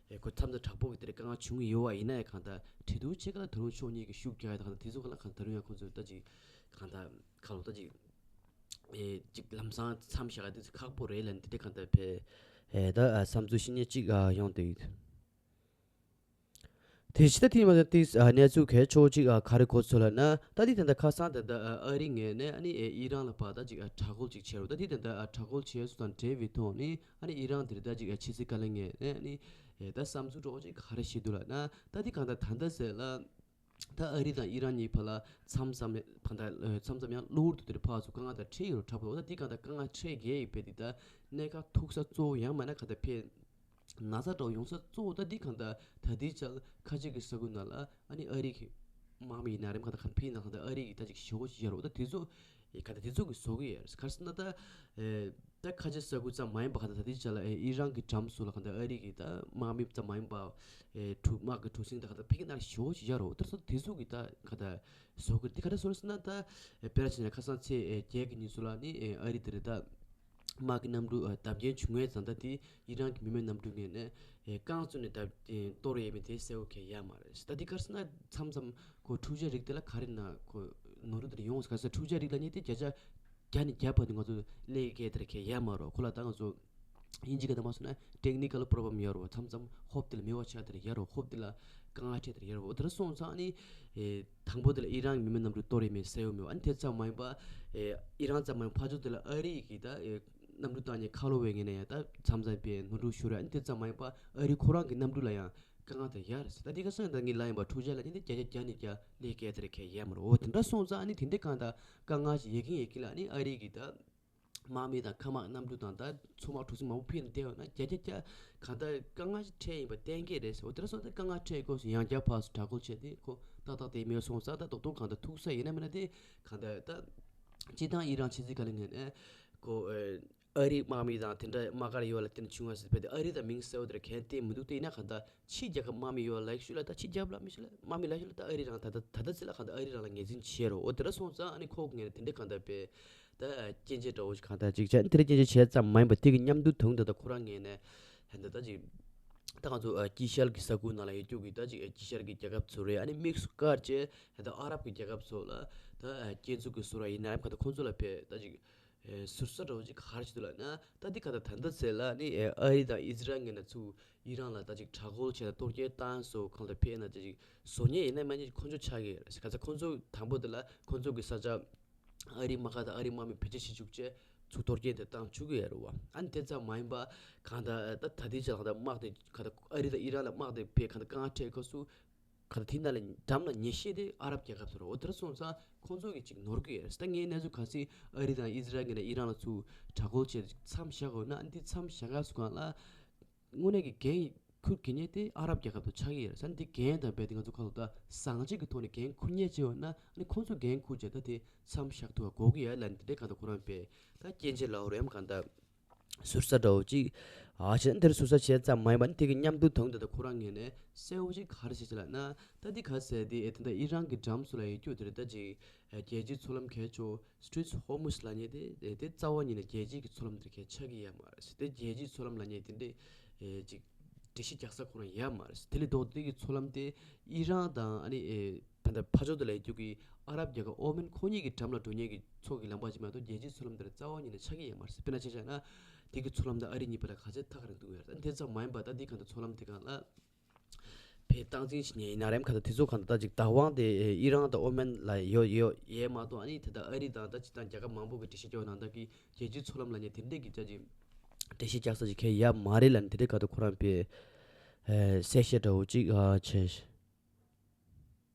ཨེ་ཁོ་མཚམས་མཚམས་དྲག་པོ་གི་དེར་དཀའ་ངལ་བྱུང་གི་ཡོད་བ། ཡིན་ན་ཡང་གང་ལྟར་གྲོས་བསྡུར་བྱེད་ག་ལ་ད་རུང་ཕྱོགས་གཉིས་ཀྱི་ཤུགས་རྒྱག་ཡ་དང་དེ་ཚོ་ག་ལ་གང་ལྟར་རུང་ཡང་ཁོ་ཚོས་ད་ཅིག་གང་ལྟར་ག་ལོ་ད་ཅིག་ཨེ་ཅིག་ལམ་སང་མཚམས་བཞག་ཡ་དེ་ཚོ་ཁག་པོ་རེད་ལབ་ནས་དེ་འདྲ་གང་ལྟར་ཕེ་ཨེ་ད་བསམ་ཚུལ་བཤད་མཁན་ཅིག་ཡོང་བསྡད་ཡོད། དེ་ཕྱི་ད་དེ་མ་ཟད་དེ་གནས་ཚུལ་གལ་ཆེ་བོ་ཅིག་ག་རེ་གོ་ཚོད་ལབ་ན། ད་དེ་ད་ལྟ་ཁ་སང་ད་ལྟ་ཨ་རི་ངོས་ནས་ཨ་ནི་ཨི་རན་ལ་ཕར་ད་ཅིག་དྲག་རྒོལ་ཅིག་བྱས་རོ། ད་དེ་ད་ལྟ་དྲག་རྒོལ་བྱས་སུ་དང་འབྲེལ་བའི་ཐོག་ནས་ཨ་ནི་ཨི་རན་དེར་ད་ཅིག་ཕྱི་སྲིད་བཀའ་བློན་ངོས་ནས་ཨ་ནི་ད་བསམ་ཚུལ་འདྲ་བོ་ཅིག་ག་རེ་བཤད་འདུག་ལབ་ན། ད་དེ་གང་ལྟར་ད་ལྟ་ཟེར་ལ་ད་ཨ་རི་དང་ཨི་རན་གཉིས་བར་ལ་མཚམས་མཚམས་ཕ་ད་མཚམས་མཚམས་ཡང་གློ་བུར་དུ་དེར་ཕར་ཚུར་དཀའ་ངལ་དང་འཕྲད་ཡོད་རོ། དྲག་པོ་ད་དེ་གང་ལྟར་དཀའ་ངལ་འཕྲད་གས་ཡིན་པས་དེ་ད་གནད་འགག་ཐུག་ས་གཙོ་བོ་ཡང་མིན་ན་གང་ལྟར་ཕེ་ན་ཚ་འདྲ་བོ་ཡོང་ས་གཙོ་བོ་ད་འདི་གང་ལྟར་ད་ལྟའི་ཆར་ཁ་ཆེ་གི་ས་ཁུལ་ནང་ལ་ཨ་ནི་ཨ་རི་གི་དམག་མི་ཡིན་ན་རེད། གང་ལྟར་གང་ཕིའི་ནང་གང་ལྟར་ཨ་རི་གི་ད་ཅིག་ཞེ་པོ་ཅིག་ཡོད་རེད། ད་དེ་ཚོ་གང་ལྟར་དེ་ཚོ་གི་བཟོ་གི་ཡོད་རེད། ག་རེ་ཟེར་ན་ད་ཨེ་ད་ཁ་ཆེ་ས་ཁུལ་ཙམ་མ་ཡིན་པ་གང་ལྟར་ད་ལྟའི་ཆར་ལ་ཨེ་ཨི་རན་གི་འགྲམ་སོགས་ལ་གང་ལྟར་ཨ་རི་གི་ད་དམག་མི་ཙམ་མ་ཡིན་པ་ཨེ་གྲུ་དམག་གི་གྲུ་གཟིངས་ད་གང་ལྟར་ཕ་གི་ནང་ཞེ་པོ་ཅིག་ཡོད་རེད། ད་ཚོ་དེ་ཚོ་གི་ད་གང་ལྟར་བཟོ་གི་རེད། དེ་ག་རེ་བཟོ་རེད་ཟེར་ན་ད་ཨེ་དཔེར་ན་བྱས་ན་ཁ་སང་ཚེས་ཨེ་བརྒྱད་ཀྱི་ཉིན་སོགས་ལ་ནི་ཨེ་ཨ་རི་དེ་རེད་ད། དམག་གི་གནམ་གྲུ་ཨ་བརྡབ་སྐྱོན་བྱུང་བའི་ཙང་ད་དེ་ཨི་རན་གྱི་མི་མེད་གནམ་གྲུ་ངོས་ནས་ཨེ་རྐང་བཙུགས་ནས་བརྡབ་ཨེ་གཏོར་ཡས་མེད་དེ་གསལ་པོ་གང་ཡང་ཡོད་མ་རེད། ད་དེ་ག་རེ་ཟེར་ན་མཚམས་མཚམས་ཁོ་འཕྲུལ་ཆས་རིགས་དེ་ལ་ག་རེ་ན་ཁོ་ནོར་འཁྲུལ་དེ་འདྲ་ཡོང་། ག་རེ་ཟེར་འཕྲུལ་ཆས་རིགས་ལ་ནི་དེ་བརྒྱ་ཆ་བརྒྱ་ནས་བརྒྱ་བར་དུ་ང་ཚོ་ཀླད་ཀའི་དེ་འདྲ་གང་ཡང་ཡོད་མ་རེད། ཁོ་ལ་ད་ང་ཚོ་དབྱིན་ཇི་སྐད་དུ་མ་སོང་ན་ཊེག་ནི་ཀལ་པོ་རོབ་ལེམ་ཡོད་རེད་བ། མཚམས་མཚམས་ཧོབ་དེ་ལ་མེད་པ་ཆགས་དེ་འདྲ་ཡོད་རེད། ཧོབ་དེ་ལ་དཀའ་ངལ་འཕྲད་དེ་འདྲ་ཡོད་རེད་བ། འོ་དེ་འདྲ་སོང་ཙང་ནི་ཨེ་དང་པོ་དེ་ལ་ཨི་རན་གྱི་མི་མེད་གནམ་གྲུ་གཏོར་ཡས་མེད་གསལ་པོ་མེད་པ། ཨ་ནི་དེ་ཙམ་མ་ཡིན་པ་ཨེ་ཨི་རན་ཙམ་མ་ཡིན་པ་ཕར་ཕྱོགས་དེ་ལ་ཨ་རི་གི་ད་ཨེ་གནམ་གྲུ་བཏང་ནས་ཁ་ལོ་བའི་ངོས་ནས་ཡང་ད་མཚམས་མཚམས་པའི་ནོར་འཁྲུལ་ཤོར་རེད། ཨ་ནི་དེ་ཙམ་མ་ཡིན་པ་ཨ་རི་ཁོ་རང་གི་གནམ་གྲུ་ལ་ཡང་དཀའ་ངལ་དེ་ཡོད་རེད་ཟེར། ད་དེ་ག་སོང་ཡང་ད་ངས་ལབ་ཡིན་པ་འཕྲུལ་ཆས་ལ་ནི་དེ་བརྒྱ་ཆ་བརྒྱ་ནས་བརྒྱ་ཀླད་ཀའི་དེ་འདྲ་གང་ཡང་ཡོད་མ་རེད། འོ་དེ་འདྲ་སོང་ཙང་ཨ་ནི་དེ་འདྲའི་གང་ལྟར་དཀའ་ངལ་ཞིག་ཡོད་གིན་ཡོད་གིན་ལ་ཨ་ནི་ཨ་རི་གི་ད་དམག་མི་དང་མཁའ་དམག་གནམ་གྲུ་དང་ད་མཚོ་དམག་གྲུ་གཟིངས་མང་པོ་ཕུད་ནས་བསྡད་ཡོད་ན་བརྒྱ་ཆ་བརྒྱ་གང་ལྟར་དཀའ་ངལ་ཞིག་འཕྲད་ཡིན་པ་གཏན་འཁེལ་རེད་ཟེར། འོ་དེ་འདྲ་སོང་ཙང་དཀའ་ངལ་འཕྲད་སྐབས་སུ་ཡང་བསྐྱར་ཕར་ཚུར་དྲག་རྒོལ་བྱས་ཏེ་ཁོ་ཏག་ཏག་དེ་མེད་སོང་ཙང་ད་རྡོག་རྡོག་གང་ལྟར་ཐུག་ས་ཡིན་ན་མིན་ན་དེ་གང་ལྟར་ད་སྤྱིར་བཏང་ཨི་རན་ཕྱི་སྲིད་བཀའ་བློན་ངོས་ནས་ཁོ་ཨེ་ཨ་རིའི་དམག་མི་དང་དེ་འདྲ་དམག་སྒར་ཡོད་ལ་བརྟེན་ནས་བྱུང་བ་ཟེར་བས་དེ་ཨ་རི་དང་མིང་གསལ་པོ་དེ་འདྲ་གང་ཡང་བསྟན་མི་འདུག་དེ་ཡིན་ན་གང་ལྟར་ཕྱི་རྒྱལ་ཁབ་དམག་མི་ཡོད་ལ་ཞུ་ལ་ད་ཕྱི་རྒྱལ་ཁབ་ལ་མི་ཞུ་ལ་དམག་མི་ལ་ཞུ་ལ་ད་ཨ་རི་རང་ད་ད་ད་ད་ཚེ་ལ་གང་ལྟར་ཨ་རི་རང་ལ་ངོས་འཛིན་བྱས་རོ། འོ་དེ་འདྲ་སོང་ཙང་ཨ་ནི་ཁོ་ངོས་ནས་དེ་འདྲ་གང་ལྟར་བས་ ད་སྐྱོན་བརྗོད་འདྲ་བོ་ཞིག་གང་ལྟར་ཅིག་བྱས། དེ་འདྲ་སྐྱོན་བརྗོད་བྱས་ཙམ་མ་ཡིན་པར་དེ་གི་མཉམ་དུ་དུང་ད་ད་ཁོ་རང་ངོས་ནས་ད་ད་ཅིག་ད་ང་ཚོ་ཨ་དཀྱིལ་ཤར་གྱི་ས་ཁུལ་ནང་ལ་ཡོད་རྒྱུ་གི་ད་ཅིག་ཨ་དཀྱིལ་ཤར་གྱི་རྒྱལ་ཁབ་ཚོ་རེད། ཨ་ནི་དམིགས་སུ་བཀར་བྱས་ད་ཨ་རབ་ཀྱི་རྒྱལ་ཁབ་ཚོ་ལ་ད་ཨ་སྐྱོན་འཛུགས་ཀྱི་བཟོ་འདྲ་ཡིན་ན་ཡང་གང་ལྟར་ཁོང་ཚོ་ལ་ཕེ་ད་ཅིག་ཨེ་ཟུར་ཟ་འདྲ་བོ་ཅིག་ག་རེ་བྱེད་འདུག་ལབ་ན། ད་འདི་ག་ད་ད་ལྟ་ཟེར་ལ་ནི་ཨེ་ཨ་རི་དང་ཨི་ཟི་རལ་ངོས་ནས་ཚུར་ཨི་རན་ལ་ད་ཅིག་དྲག་རྒོལ་བྱས་ལ་གཏོར་སྐྱོན་བཏང་སོ་གང་ལ་ཕེ་ན་ད་ཅིག་བཟོ་ཉེས་ཡིན་ན་མ་ཉེས་ཁོང་ཚོ་ཆགས་ཀྱི་རེད། ག་ཚ་ཁོང་ཚོ་དང་པོ་དེ་ལ་ཁོང་ཚོ་གི་ས་ཆ་ཨ་རིའི་དམག་སྒར་དང་ཨ་རིའི་དམག་མི་བེད་སྤྱོད་བྱེད་བཅུག་བྱས་ཚུར་གཏོར་སྐྱོན་དེ་བཏང་བཅུག་གི་ཡོད་རེད་བ། ཨ་ནི་དེ་ཙམ་མ་ཡིན་པ་གང་ད་ད་ད་ལྟའི་ཆ་ལ་གང་ད་དམག་དེ་ག་ད་ཨ་རི་དང་ཨི་རན་ལ་དམག་དེ་ཕེ་གང་ད་དཀའ་ངལ་འཕྲད་སྐབས་སུ། ག་ད་དེ་ནང་ལ་འགྲམ་ལ་ཉེས་ཤེས་དེ་ཨ་རབ་རྒྱལ་ཁབ་ཚོ་རེད། འོ་དེར་སོང་ཙང་ཁོང་ཚོ་གི་ཅིག་ནོར་གི་ཡོད་རེད། ད་ངའི་གནས་ཚུལ་ག་སྲིད་ཨ་རི་དང་ཨི་ཟི་རལ་ངོས་ནས་ཨི་རན་ལ་ཚུར་དྲག་རྒོལ་བྱས་མཚམས་བཞག་དགོས་ན། ཨ་འདི་མཚམས་བཞག་ག་སུ་གང་ལ་དངོས་གནས་ཀྱི་འགན་འཁུར་གི་ཉེས་དེ་ཨ་རབ་རྒྱལ་ཁབ་ཚོ་ཆགས་ཀྱི་ཡོད་རེད། ས་འདི་འགན་དང་རྦད་དེ་ང་ཚོ་ཁ་ལོ་ད་བཟང་སྤྱོད་ཀྱི་ཐོག་ནས་འགན་འཁུར་ཉེས་བྱས་ཡོད་ན། ཨ་ནི་ཁོང་ཚོ་འགན་འཁུར་བྱས་ད་དེ་མཚམས་བཞག་ཐུབ་པ་དགོས་ཀྱི་ཡོད་ལབ་ནས་དེ་འདྲའི་གང་ལྟར་ཁོ་རང་པས་ད་སྐྱོན་བརྗོད་ལབ་རེད་ཡམ་གང་ལྟར། ཟུར་ཟ་འདྲ་བོ་ཅིག་ཨ་ཆེན་དེར་ཟུར་ཟ་བྱས་ཙམ་མ་ཡིན་པ་ནི་དེ་གི་མཉམ་དུ་དོན་དེ་དང་ཁོ་རང་ངོས་ནས་གསལ་བོ་ཅིག་ག་རེ་བྱེད་ཅེས་ལབ་ན། ད་འདི་ག་ཟེར་དེ་ཨེ་ད་ལྟ་ཨི་རན་གྱི་འགྲམ་སུ་ལ་ཡོད་རྒྱུ་དེ་རེད། ད་ཅིག་ཨེ་རྒྱལ་སྤྱིའི་མཚོ་ལམ་གལ་ཆེ་Strait of Hormuz ལབ་མཁན་དེ་དེ་རྩ་བ་ཉིད་ནས་རྒྱལ་སྤྱིའི་གི་མཚོ་ལམ་དེར་གལ་ཆགས་ཀྱི་ཡོད་མ་རེད། དེ་རྒྱལ་སྤྱིའི་མཚོ་ལམ་ལབ་མཁན་དེ་འདྲས་ཨེ་ཅིག་འགྲེལ་བཤད་རྒྱག་ས་ཁོ་རང་ཡོད་མ་རེད། དེ་ལས་ལྡོག་སྟེ་དེ་གི་མཚོ་ལམ་དེ་ཨི་རན་དང་ཨ་ནི་ཨེ། ད་ལྟ་ཕར་ཕྱོགས་དེ་ལ་ཡོད་རྒྱུ་གི་ཨ་རབ་རྒྱལ་ཁབ་ཨོ་མན་ཁོ་གཉིས་ཀྱི་འགྲམ་ལ་འགྲོ་མཁན་གྱི་མཚོ་གི་ལམ་པ་ཅིག་མ་གཏོགས་རྒྱལ་སྤྱིའི་མཚོ་ལམ་དེར་རྩ་བ་ཉིད་ནས་ཆགས་ཀྱི་ཡོད་མ་རེད། དཔེར་ན་ཆ་བཞག་ན་དེ་གི་མཚོ་ལམ་དང་ཨ་རི་གཉིས་བར་ལ་ག་ཚད་ཐག་རིང་འདུག་ཡོད་རེད། དེ་ཙམ་མ་ཡིན་པ་ད་དེ་གང་ལྟར་མཚོ་ལམ་དེ་གང་ལ་ཕེ་སྟངས་འཛིན་ཞིག་ཉན་ཡིན་ན་རེམ་ག་ད་དེ་ཚོ་གང་ལྟར་ད་ཅིག་བདག་དབང་དེ་ཨི་རན་དང་ཨོ་མན་ལ་ཡོད་ཡོད་ཡས་མ་གཏོགས། ཨ་ནི་དེ་ད་ཨ་རི་དང་ད་ཅིག་དང་རྒྱལ་ཁབ་མང་པོ་གི་འགྲེལ་བཤད་རྒྱག་པ་ནང་ལྟར་གི་རྒྱལ་སྤྱིའི་མཚོ་ལམ་ལབ་མཁན་དེ་འདྲས་ཀྱི་ཅག་ཅིག་འགྲེལ་བཤད་རྒྱག་ས་ཅིག་གལ་ཡོད་མ་རེད་ལབ་ནས་དེ་འདྲས་ག་ད་ཁོ་རང་པས་གསལ་བཤད་འདྲ་བོ་ཅིག་བྱས།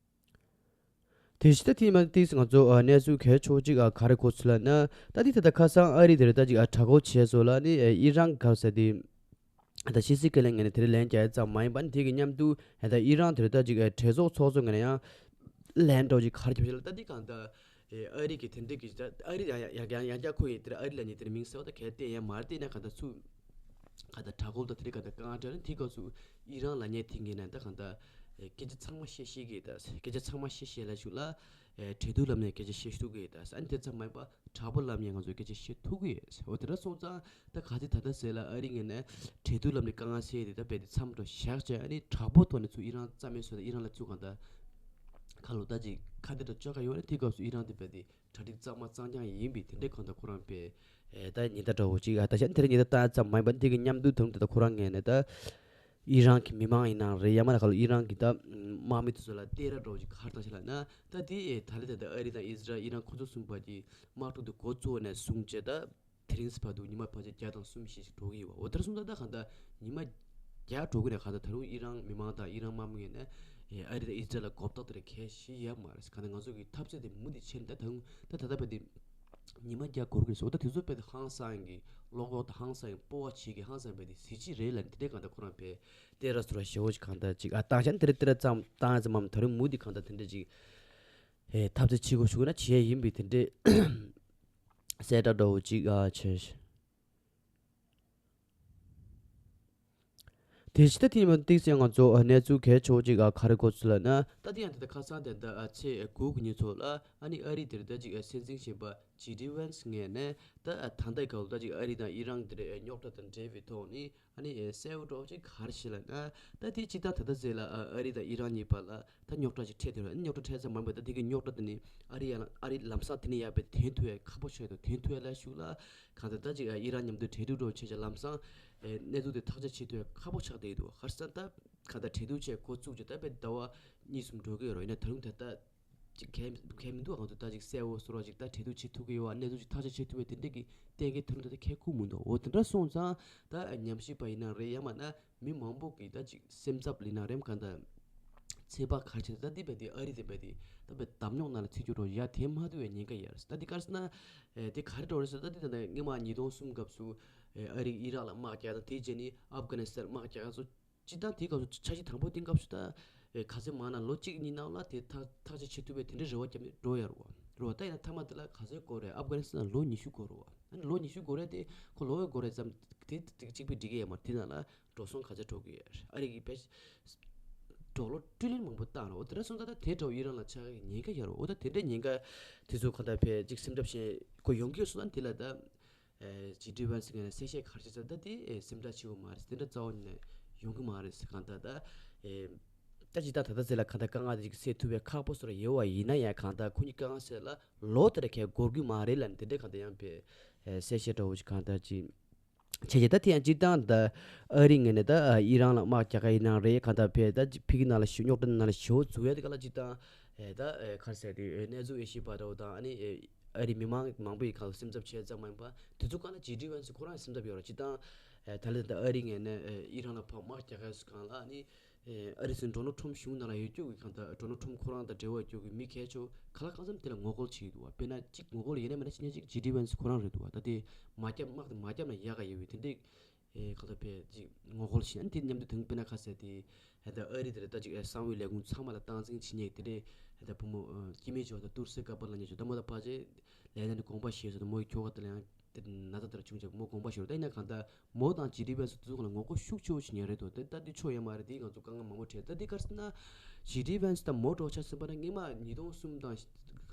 དེ་བཞིན་ད་ཐེངས་མ་ཏིས་ང་ཚོ་ཨ་གནས་ཚུལ་གལ་ཆེ་བོ་གཅིག་ཨ་ག་རེ་གོ་ཚུལ་ལབ་ན། ད་ཏི་ད་ལྟ་ཁ་སང་ཨ་རི་དེར་ད་ཅིག་ཨ་དྲག་རྒོལ་བྱས་སོ་ལ་ནི་ཨ་ཨི་རན་ག་ཟེར་དེ་ད་ཕྱི་སྲིད་བཀའ་བློན་ངོས་ནས་དེར་ལན་རྒྱག་ཡ་ཙམ་མ་ཡིན་པ་ནི་དེ་གི་མཉམ་དུ་ཨ་ད་ཨི་རན་དེར་ད་ཅིག་ཨ་གྲོས་ཚོགས་ཚོགས་གཙོ་ངོས་ནས་ཡང་ལན་འདྲ་བོ་ཅིག་ག་རེ་བརྒྱབ་ཤག་ལ། ད་ཏི་གང་ད་ཨ་རི་གི་དེ་འདྲ་གི་ད་ཨ་རི་ཡང་ཡང་ཡང་ཡང་བསྐྱར་ཁོ་ཡི་དེར་ཨ་རི་ལ་ནི་དེར་མིང་གསལ་བ་ད་གལ་ཏེ་ཡང་མ་རེད་དེ་ན་གང་ད་ཚུ། ག་ད་དྲག་རྒོལ་དང་དེ་རིགས་ག་ད་དཀའ་ངལ་འཕྲད་ན་དེའི་སྐབས་སུ་ཨི་རན་ལབ་མཁན་དེ་ངོས་ནས་ད་ག་ད་སྐད་ཆ་ཚང་མ་བཤད་ཤེས་ཀྱི་ད་སྐད་ཆ་ཚང་མ་བཤད་ཤེས་ལ་ཞུ་ལ། གྲོས་བསྡུར་ལམ་ནས་སྐད་ཆ་བཤད་ཐུབ་ཀྱི་ད་ཨ་ནི་དེ་ཙམ་མ་ཡིན་པ་དྲག་པོ་ལམ་ནས་ང་ཚོས་སྐད་ཆ་བཤད་ཐུབ་ཀྱི་ཡོད། འོ་དེ་འདྲ་སོང་ཙང་ད་ག་དེ་ད་ལྟ་ཟེར་ལ་ཨ་རི་ངོས་ནས་གྲོས་བསྡུར་ལམ་ནས་དཀའ་ངལ་སེལ་ཏེ་ད་རྦད་དེ་མཚམས་འགྲོ་བཞག་བྱས་ཨ་ནི་དྲག་པོ་ཐོག་ནས་ཚུར་ཨི་རན་རྩ་མེད་བཟོས་ཏེ་ཨི་རན་ལ་ཚུར་གང་ད་ཁ་ལོ་ད་ཅིག་ཁ་གཏད་འདྲ་གཅོག་ག་ཡོད་ན་དེའི་སྐབས་སུ་ཨི་རན་དེ་རྦད་དེ། གྲ་སྒྲིག་གཙང་མ་གཙང་རྐྱང་ཡིན་པའི་དེ་འདྲའི་གང་ལྟར་ཁོ་རང་པས་ཨེ་ད་ཉེན་བརྡ་འདྲ་བོ་ཅིག་ཨ་ད་ཆ་དེ་རིང་ཉེན་བརྡ་བཏང་ཙམ་མ་ཡིན་པ་འདི་གི་མཉམ་དུ་དོན་དུ་ད་ཁོ་རང་ངོས་ནས་ད་ཨི་རན་གྱི་མི་མང་ཡིན་ནའང་རེད། ཡང་མིན་ན་ཁ་ལོ་ཨི་རན་གྱི་ད་དམག་མི་དེ་ཚོ་ལ་བསྟན་ར་འདྲ་བོ་ཅིག་ག་རེ་བཏང་ཤག་ལབ་ན། ད་དེ་ཨེ་ད་ལྟ་ད་ལྟ་ཨ་རི་དང་ཨི་ཟི་རལ་ཨི་རན་ཁོ་ཚོ་གསུམ་བར་གྱི་དམག་འཁྲུག་དེ་འགོ་བཙུགས་ནས་བཟུང་བྱས་ད། དེ་རིང་བར་དུ་ཉི་མ་ཕལ་ཆེར་བརྒྱ་དང་གསུམ་བཞི་ཞིག་འགྲོ་གི་ཡོད་པ། འོ་དེར་སོང་ཙང་ད་གང་ལྟར་ཉི་མ་བརྒྱ་འགྲོ་གི་ནས་གང་ལྟར་ད་རུང་ཨི་རན་མི་མང་དང་ཨི་རན་དམག་མི་ངོས་ནས་ཨ་རི་དང་ཨི་ཟི་རལ་ལ་གོ་བརྡ་དེ་རེད་གལ་ཞིག་ཡོད་མ་རེད། གང་ལྟར་ང་ཚོ་གི་འཐབ་རྩོད་དེ་མུ་མཐུད་བྱས་ནས་ད་ད་རུང་ད་ད་ལྟ་བར་དུ་ཉི་མ་བརྒྱ་འགོར་གི་རེད་ཟེར། འོ་ད་དེ་ཚོ་བར་དུ་ཧང་སང་གི་བློ་ཁོག་དང་ཧང་སང་གི་སྤོབས་པ་བྱེད་ཀྱི་ཧང་སང་བར་དུ་གཟི་བརྗིད་རེད་ལབ་ནས་དེ་འདྲའི་གང་ལྟར་ཁོ་རང་པས་བསྟན་ར་ཟུར་ར་ཞེ་བོ་ཅིག་གང་ལྟར་ཅིག་ཨ་བཏང་བྱས་ནས་དེ་རེད་དེ་རེད་ཙམ་བཏང་ཙམ་མམ་ད་རུང་མུ་མཐུད་གང་ལྟར་དེ་འདྲ་ཅིག་ཨེ་འཐབ་རྩོད་བྱེད་དགོས་ཞུ་གི་ན་བྱེད་ཡ་ཡིན་པའི་དེ་འདྲའི། གསལ་བསྒྲགས་འདྲ་བོ་ཅིག་ཨ་བྱས། དེ་ཕྱི་ད་ཐེངས་མ་ཏིག་ཙེ་ང་ཚོ་ཨ་གནས་ཚུལ་གལ་ཆེ་བོ་ཅིག་ཨ་ག་རེ་གོ་ཚུལ་ལབ་ན། ད་དེ་ཡང་དེ་ད་ཁ་སང་དེ་ད་ཨ་ཚེས་དགུ་གི་ཉིན་ཚོ་ལ་ཨ་ནི་ཨ་རི་དེར་ད་ཅིག་ཨ་སྲིད་འཛིན་གཞོན་པ་ཇེ་ཌི་ཝན་སི་ངོས་ནས་ད་ཨ་ད་ལྟའི་སྐབས་ལ་ད་ཅིག་ཨ་རི་དང་ཨི་རན་དེར་ཨ་རྙོག་དྲ་དང་འབྲེལ་བའི་ཐོག་ནས། ཨ་ནི་ཨེ་གསལ་བོ་འདྲ་བོ་ཅིག་ག་རེ་ཞིག་ལབ་ན། ད་དེ་སྤྱིར་བཏང་ད་ལྟ་ཟེར་ལ་ཨ་ཨ་རི་དང་ཨི་རན་གཉིས་བར་ལ་ད་རྙོག་དྲ་ཅིག་འཕྲད་དེ་རེད། ཨ་ནི་རྙོག་དྲ་འཕྲད་ཙམ་མ་ཡིན་པ་ད་དེ་གི་རྙོག་དྲ་དེ་ནི་ཨ་རི་ཡ་ལ་ཨ་རི་ལམ་སང་དེ་ནས་ཡར་བས་དོན་ཐུབ་ཡ་ཁག་པོ་ཆགས་འདུག་དོན་ཐུབ་ཡ་ལ་ཞུགས་ལ་གང་ལྟར་ད་ཅིག་ཨ་ཨི་རན་མཉམ་དུ་གྲོས་བསྡུར་འདྲ་བོ་བྱས་ཙང་ལམ་སང་ཨེ་གནས་ཚུལ་དེ་ཐག་གཅོད་བྱེད་ཐུབ་ཡ་ཁག་པོ་ཆགས་བསྡད་འདུག་ཧར་སང་ད་གང་ལྟར་གྲོས་བསྡུར་བྱས་འགོ་བཙུགས་རྗེས་ད་བས་ཟླ་བ་གཉིས་གསུམ་འགྲོ་གི་ཡོད་རེད། ཡིན་ན་ད་རུང་ད་ལྟ། ཅིག་གལ་གལ་མི་འདུག་ང་ཚོ་ད་ཅིག་གསལ་བོ་བཟོ་འདྲ་ཅིག་ད་གྲོས་བསྡུར་བྱེད་ཐུབ་ཀྱི་ཡོད་པ་གནས་ཚུལ་ཅིག་ཐག་གཅོད་བྱེད་ཐུབ་པའི་དེ་འདྲས་ཀྱི་གཏན་འཁེལ་ཐོན་ད་ལྟ་ཁེལ་ཁུག་མི་འདུག་འོ་དེ་འདྲ་སོང་ཙང་ད་ཉམས་ཞིབ་པ་ཡིན་ན་རེད་ཡང་མིན་ན་མི་མང་པོ་གི་ད་ཅིག་སེམས་འཚབ་ཡིན་ན་རེད་གང་ལྟར་ཚོད་དཔག་ག་རེ་བྱེད་ད་འདི་བས་དེ་ཨ་རི་དེ་བས་དེ་ད་བས་བརྡབ་རྙོག་ནང་ལ་ཚུད་རྒྱུ་འདྲ་ཡ་དེ་མ་ཐུབ་པའི་ཉེན་ཁ་ཡོད་རེད། ད་འདི་ག་རེ་ཟེར་ན་དེ་ག་རེ་འདྲ་རེད་ཟེར་ད་འདི་ད་ལྟ་སྔོན་མ་ཉིས་སྟོང་གསུམ་སྐབས་སུ་ཨ་རི་ཨི་རག་ལ་དམག་རྒྱག་དང་དེའི་རྗེས་ནི་ཨབ་གྷ་ནི་སི་ཐན་དམག་རྒྱག་སོ། སྤྱིར་བཏང་དེའི་སྐབས་སུ་འཆར་གཞི་དང་པོ་དེའི་སྐབས་སུ་ད་ཨེ་ག་ཚོད་མང་ན་ལོ་གཅིག་གཉིས་ནང་ལ་དེ་ཐག་ཐག་གཅོད་བྱེད་ཐུབ་པའི་དེ་འདྲའི་རེ་བ་བརྒྱབ་ནས་འགྲོ་ཡ་རེད་བ། རེད་བ། ད་ཡིན་ན་མཐའ་མ་དེ་ལ་ག་ཚོད་འགོར་རེད། ཨབ་གྷ་ནི་སི་ཐན་ལ་ལོ་ཉི་ཤུ་འགོར་རེད་བ། ཨ་ནི་ལོ་ཉི་ཤུ་འགོར་རེད་དེ་ཁོ་ལོ་བས་འགོར་རེད་ཙམ་དེ་དེ་གཅིག་པུས་འགྲིག་གི་ཡོད་མ་རེད། དེ་ནང་ལ་འགྲོ་སོང་ག་ཚོད་འགྲོ་གི་ཡོད་རེད། ཨ་རི་གི་བེད་ ཌོ་ལར་ཊི་རི་ལི་ཡན་མང་པོ་བཏང་རོགས། འོ་དེ་འདྲ་སོང་ཙང་ད་དེ་འདྲ་བོ་ཨི་རན་ལ་ཆགས་ཀྱི་ཉེན་ཁ་ཡོད་རེད། འོ་ད་དེ་འདྲའི་ཉེན་ཁ་དེ་ཚོ་གང་ལྟར་ཕར་ཅིག་སེམས་ཁྲལ་བྱེད་དགོས་ཡོང་གི་ཡོད་སོང་ཙང་དེ་ལ་ད། ཇེ་ཌི་ཝན་སི་ངོས་ནས་གསལ་བཤད་ག་རེ་བྱས་ཟེར་ན་ད་དེ་སེམས་ཁྲལ་བྱེད་དགོས་མ་རེད། དེ་འདྲ་རྩ་བ་ཉིད་ནས་ཡོང་གི་མ་རེད་ཟེར། གང་ལྟར་ད་ད་ཅི་ད་ད་ལྟ་ཟེར་ལ་གང་ལྟར་དཀའ་ངལ་དེ་ཅིག་སེལ་ཐུབ་པའི་ཁག་པོ་བཟོ་འདྲ་ཡོད་པ་ཡིན་ན་ཡང་གང་ལྟར་ཁོ་གཉིས་དཀའ་ངལ་སེལ་ལ་ལོ་དེ་འདྲ་གས་འགོར་གི་མ་རེད་ལབ་ནས་དེ་འདྲ་གང་ལྟར་ཡང་ཕར་གསལ་བཤད་འདྲ་བོ་ཞིག་གང་ལྟར་ཅིག་བྱས་རྗེས་ད་དེ་ཡང་སྤྱིར་བཏང་ད་ཨ་རི་ངོས་ནས་ད་ཨི་རན་ལ་དམག་རྒྱག་ག་ཡིན་ནའང་རེད། གང་ལྟར་ཕར་ད་ཕ་གི་ནང་ལ་ཞུ་རྙོག་དྲ་ནང་ལ་ཞུ་འཛུལ་ཡ་དེ་ག་ལ་སྤྱིར་བཏང་ད་ག་རེ་ཟེར་དེ་གནས་ཚུལ་དབྱེ་ཞིབ་པ་འདྲ་བོ་དང་ཨ་ནི་ཨ་རི་མི་མང་མང་པོ་ཡིས་གང་སེམས་འཚབ་བྱས་ཙམ་མ་ཡིན་པ་དེ་ཚོ་གང་ལ་ཇེ་ཌི་ཝན་སི་ཁོ་རང་སེམས་འཚབ་ཡོད་རེད། སྤྱིར་བཏང་ད་ལྟ་ད་ཨ་རི་ངོས་ནས་ཨི་རན་ལ་ཕར་དམག་རྒྱག་ག་ཡོད་སྐབས་ལ་ཨ་ནི། ཨེ་ཨ་རི་སྲིད་འཛིན་ཌོ་ནལ་ཊམ་གཞུང་ནང་ལ་ཡོད་རྒྱུ་གི་གང་ལྟར་ཌོ་ནལ་ཊམ་ཁོ་རང་དང་འབྲེལ་བ་ཡོད་རྒྱུ་གི་མི་གལ་ཆེ་བོ་ག་ལ་གང་འཚམ་དེ་ལ་ངོ་རྒོལ་བྱེད་ཀྱི་འདུག་བ། དཔེར་ན་གཅིག་ངོ་རྒོལ་ཡིན་ན་མིན་ན་ཕྱི་ཉིན་གཅིག་ཇེ་ཌི་ཝན་སི་ཁོ་རང་རེད་འདུག་བ། ད་དེ་མ་བརྒྱབ་དམག་དེ་མ་བརྒྱབ་ན་ཡག་ག་ཡོད་པའི་དེ་འདྲའི་ཨེ་གང་ལྟར་ཕར་གཅིག་ངོ་རྒོལ་བྱེད་ཨ་ནི་དེ་མཉམ་དུ་དང་དཔེར་ན་ག་རེ་ཟེར་དེ་ད་ལྟ་ཨ་རི་དེ་ལ་ད་གཅིག་ཨེ་གསང་བའི་ལས་ཁུངས་ཚང་མ་ལ་སྟངས་འཛིན་བྱེད་མཁན་དེ་འདྲའི་ད་ལྟ་བུ་མོ་ཨེ་སྐྱེ་དམན་ཆོག་ད་ཏུར་སེ་ཀ་པ་ལ་ཉེ་ཆོག་ད་མོ་ད་ཕལ་ཆེར་ལས་ལས་ནི་དགོངས་པ་བཞེས་སོང་ད་མོ་ཡི་ཁྱོ་ག་དེ་ལ་ཡང་། དེ་ན་ཚ་དེ་ལ་བྱུང་བྱས་མོ་དགོངས་པ་ཞུ་རོགས། ད་ཡིན་ན་གང་ལྟར་མོ་དང་ཇེ་ཌི་ཝན་སི་དེ་ཚོ་གང་ལ་ངོ་རྒོལ་ཤུགས་ཆེ་བོ་བྱེད་མཁན་རེད་འདུག་དེ་ད་དེ་ཆོ་ཡོད་མ་རེད། དེ་ང་ཚོ་དཀའ་ངལ་མང་པོ་འཕྲད། ད་དེ་ག་རེ་ཟེར་ན་ཇེ་ཌི་ཝན་སི་དང་མོ་འགྲོགས་ཆ་ཟིན་པ་ན་སྔོན་མ་ཉིས་སྟོང་གསུམ་དང་གང་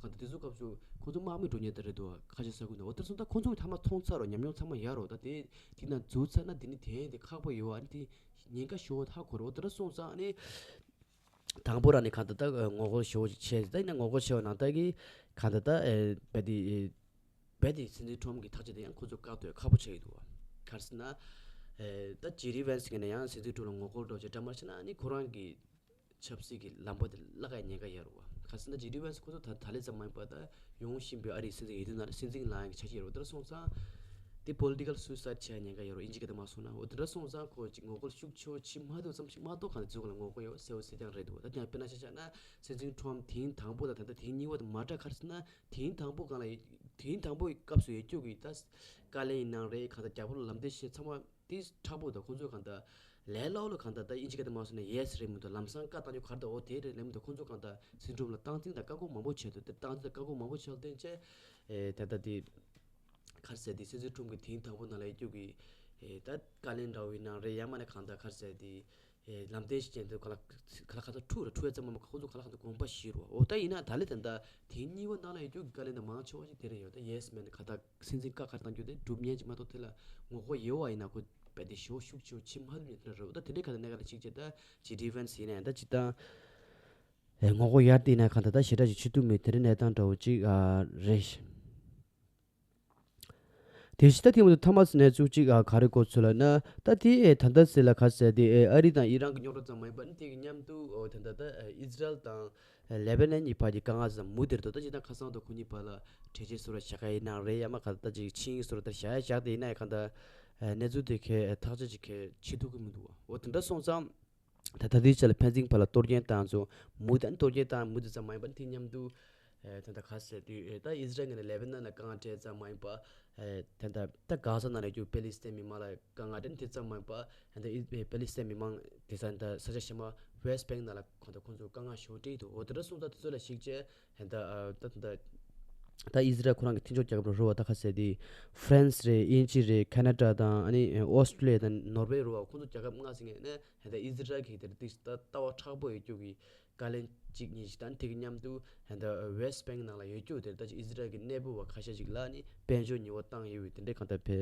ལྟར་དེ་ཚོ་སྐབས་སུ་ཁོ་ཚོ་དམག་མི་འགྲོ་མཁན་དེ་རེད་འདུག་ཁ་ཆེ་ས་ཁུལ་ནས། འོ་དེ་སོང་ཙང་ཁོ་ཚོ་གི་མཐའ་མ་མཐོང་ཚར་རོ། ཉམས་མྱོང་ཚང་མ་ཡོད་རོ། ད་དེ་དེ་ན་འཛུལ་ཚར་ན་དེ་ནི་དེ་ཡན་དེ་ཁག་པོ་ཡོད་ཨ་ནི་དེ་ཉེན་ཁ་ཞེ་བོ་ཧ་གོ་རོ། འོ་དེ་འདྲ་སོང་ཙང་ཨ་ནི། དང་པོ་རང་ནས་གང་ལྟར་ད་ངོ་རྒོལ་ཞེ་བོ་ཞིག་བྱས། ད་ཡིན་ན་ངོ་རྒོལ་བྱས་པ་ནང་ལྟར་གྱི་གང་ལྟར་ད་ཨེ་བེ་དེ་བེ་དེ་སྲིད་འཛིན་ཁྲོམ་གྱི་ཐག་གཅོད་དེ་ཡང་ཁོ་ཚོ་བཀག་ཐུབ་ཁག་པོ་ཆགས་ཀྱི་འདུག་བ། ག་རེ་ཟེར་ན་ཨེ་ད་ཇེ་ཌི་ཝན་སི་ངོས་ནས་ཡང་སྲིད་འཛིན་ཁྲོམ་ལ་ངོ་རྒོལ་འདྲ་བོ་ཅིག་འདྲ་མ་བྱས་ན་ཨ་ནི་ཁོ་རང་གི་ཆབ་སྲིད་ཀྱི་ལམ་བུ་དེ་བརླག་ཡ་ཉེན་ཁ་ཡོད་རེད་བ། ག་རེ་ཟེར་ན་ཇེ་ཌི་ཝན་སི་ཁོ་ཚོ་ད་ད་ལན་ཙམ་མ་ཡིན་པ་ད་ཡོང་བཞིན་པའི་ཨ་རིའི་སྲིད་འཛིན་ཡིན་དུས་ན་སྲིད་འཛིན་ལངས་ཡག་གི་འཆར་གཞི་ཡོད་རེད། དེ་འདྲ་སོང་ཙང་དེ་པོ་ལི་ཊི་ཀལ་སུའི་སའིཌ་བྱེད་ཉེན་ཁ་ཡོད་རེད། ཨིན་ཇི་སྐད་དུ་མ་སོང་ན། འོ་དེ་འདྲ་སོང་ཙང་ཁོ་ཅིག་ངོ་རྒོལ་ཤུགས་ཆེ་བོ་བྱེད་མ་ཐུབ་ཙམ་ཞིག་མ་གཏོགས་གང་ལ་འཛུགས་ལ་ངོ་རྒོལ་ཡོད་གསལ་བོ་གསལ་རྐྱང་རེད་འདུག་ད་དེ་ཡང་དཔེར་ན་ཆ་བཞག་ན་སྲིད་འཛིན་ཁྲོམ་དེང་དང་པོ་དང་ད་ལྟ་དེང་གཉིས་པ་དང་མ་འདྲ། ག་རེ་ཟེར་ན་དེང་དང་པོ་གང་ལ་དེང་དང་པོའི་སྐབས་སུ་ཡོད་རྒྱུ་གི་ད་བཀའ་བློན་ཡིན་ནའང་རེད། གང་ལྟར་རྒྱལ་པོ་ལ་ལམ་སྟོན་བྱེད་ཚང་མ་དེ་མཁྲེགས་པོ་དང་ཁོང་ཚོས་གང་ལྟར་ལས་སླ་པོ་ལ་གང་ལྟར་ད་ཨིན་ཇི་སྐད་དུ་མ་སོང་ན་ཡེ་སི་རེད་མི་འདུག་ལམ་སང་བཀའ་བཏང་རྒྱུ་ག་རེ་འདུག་འོ་དེ་རེད་ལབ་མི་འདུག་ཁོང་ཚོ་གང་ལྟར་སྲིད་ཁྲོམ་ལ་སྟངས་འཛིན་དང་བཀག་འགོག་མང་པོ་བྱས་འདུག་དེ་སྟངས་འཛིན་དང་བཀག་འགོག་མང་པོ་བྱས་བརྟེན་བྱས་ཨེ་ད་ལྟ་དེ་ག་རེ་ཟེར་དེ་སྲིད་འཛིན་ཁྲོམ་གྱི་དེང་དང་པོ་ནང་ལ་ཡོད་རྒྱུ་གི་ཨེ་ད་བཀའ་བློན་འདྲ་བོ་ཡིན་ནའང་རེད། ཡང་མིན་ན་གང་ལྟར་ག་རེ་ཟེར་དེ་ཨེ་ལམ་སྟོན་ཞིག་བྱས་འདུག་ག་ལ་ག་ལ་ག་ལ་འཁྲུག་ར་འཁྲུག་ཡ་ཙམ་མ་ཁོང་ཚོ་ག་ལ་གང་ལྟར་དགོངས་པ་བཞེས་རོགས། འོ་ད་ཡིན་ན་ད་ལན་ད་ལྟ་དེང་གཉིས་པ་ནང་ལ་ཡོད་རྒྱུ་གི་བཀའ་བློན་དང་མང་ཆེ་བ་ཞིག་དེ་རེད་ཡོད། ད་ཡེ་སི་མེན་ག་ད་སྲིད་འཛིན་བཀའ་ག་རེ་བཏང་རྒྱུ་དེ་སྒྲུབ་མཁན་ཅིག་མ་གཏོགས་དེ་ལ་ངོ་རྒོལ་ཡོད་པ་ཡིན་ན་ཁོ་རྦད་དེ་ཞེ་པོ་ཤུགས་ཆེ་བོ་བྱེད་མ་ཐུབ་མཁན་དེ་འདྲ་རེད། ད་དེ་འདྲའི་ག་ད་གནད་འགག་ལ་གཅིག་བྱས་ད་ཇེ་ཌི་ཝན་སི་ཡིན་ན་ཡང་ད་སྤྱིར་བཏང་ཨེ་ངོ་རྒོལ་ཡར་བཏིང་ན་ག་ད་ད་ཞེ་དྲག་ཅིག་བྱེད་ཐུབ་མེད་དེ་འདྲའི་གནས་སྟངས་འདྲ་བོ་ཅིག་ཨ་རེད། དེ་བཞིན་ད་དེ་མ་གཏོགས་མཐའ་མ་ཟེར་ནས་ཚིག་གཅིག་ཨ་ག་རེ་གོ་ཚུལ་ལབ་ན་ད་དེ་ཨེ་ད་ལྟ་ཟེར་ལ་ག་ཟེར་དེ་ཨེ་ཨ་རི་དང་ཨི་རན་གྱི་རྙོག་དྲ་ཙམ་མ་ཡིན་པ་ནི་དེ་གི་མཉམ་དུ་ཨོ་ད་ལྟ་ད་ཨེ་ཨི་ཟི་རལ་དང་ཨེ་ལེ་བྷ་ནན་གྱི་བར་གྱི་དཀའ་ངལ་ཙམ་མུ་དེར་དོ་ད་ཅི་ད་ཁ་སང་དུ་ཁོ་གཉིས་བར་ལ་གྲོས་ཆོད་བཟོ་ར་བཞག་ག་ཡིན་ན་རེད། ཡང་མ་ག་ད་ཅིག་ཆིངས་ཡིག་བཟོ་ར་ད་བཞག་ཡ་བཞག་དེ་ཡིན་ན་ཡང་ག་ད་ཨེ་གནས་ཚུལ་དེ་གས་ཨེ་ཐག་གཅོད་ཅིག་གས་བྱེད་ཐུབ་ཀྱི་མི་འདུག་བ། འོ་དེ་འདྲ་སོང་ཙང་། ད་ད་ལྟའི་ཆ་ལ་ཕན་ཚུན་བར་ལ་གཏོར་སྐྱོན་བཏང་ཚོ་མུ་དང་གཏོར་སྐྱོན་བཏང་མུ་དེ་ཙམ་མ་ཡིན་པར་དེ་མཉམ་དུ་ཨེ་ད་ལྟ་ག་ཟེར་དུས་ཨེ་ད་ཨི་ཟི་རལ་ངོས་ནས་ལེ་བྷ་ནན་ལ་དཀའ་ངལ་འཕྲད་ཙམ་མ་ཡིན་པར་ཨེ་ད་ལྟ་ད་གྷ་ཟ་ནང་ལ་ཡོད་པེ་ལི་སི་ཐན་མི་མང་ལ་དཀའ་ངལ་འཕྲད་དེ་ཙམ་མ་ཡིན་པར་ཨེ་ད་ཨི་པེ་ལི་སི་ཐན་མི་མང་དེ་ས་ད་ས་ཆ་གཞན་མ་ཝེ་སི་ཊི་བེང་ནང་ལ་གང་ལྟར་ཁོང་ཚོ་དཀའ་ངལ་ཞེ་པོ་འཕྲད་ཀྱི་འདུག་འོ་དེ་འདྲ་སོང་ཙང་དེ་ཚོ་ལ་གཞིགས་བྱས་ཨེ་ད་ཨ་ད་ད་ད་ཨི་ཟི་རལ་ཁོ་རང་གི་མཐུན་ཕྱོགས་རྒྱལ་ཁབ་རུ་རུ་བ་ད་ག་ཟེར་དུས་ཧྥ་རན་སི་རེད། དབྱིན་ཇི་རེད། ཁ་ན་ཌ་དང་ཨ་ནི་ཨོ་སི་ཀྲི་ལི་ཡ་དང་ནོར་ཝེ་རུ་བ་ཁོང་ཚོ་རྒྱལ་ཁབ་ལྔ་ཟེར་མཁན་ནས། ཧན་ད་ཨི་ཟི་རལ་གྱི་དེར་ཏིག་ལྟ་ལྟ་བ་མཁྲེགས་པོ་ཡོད་རྒྱུ་གི་བཀའ་བློན་གཅིག་གཉིས་ཤིག་དང་དེ་གི་མཉམ་དུ་ཧན་ད་ཝེ་སི་ཊི་བེང་ནང་ལ་ཡོད་རྒྱུ་དེར་ད་ཅི་ཨི་ཟི་རལ་གྱི་གནས་བབ་བ་ཁ་ཤས་ཤིག་ལ་ནི་དཔལ་འབྱོར་ཉེས་པ་བཏང་ཡོད་པའི་དེ་འདྲའི་གང་ལྟར་ཕེ་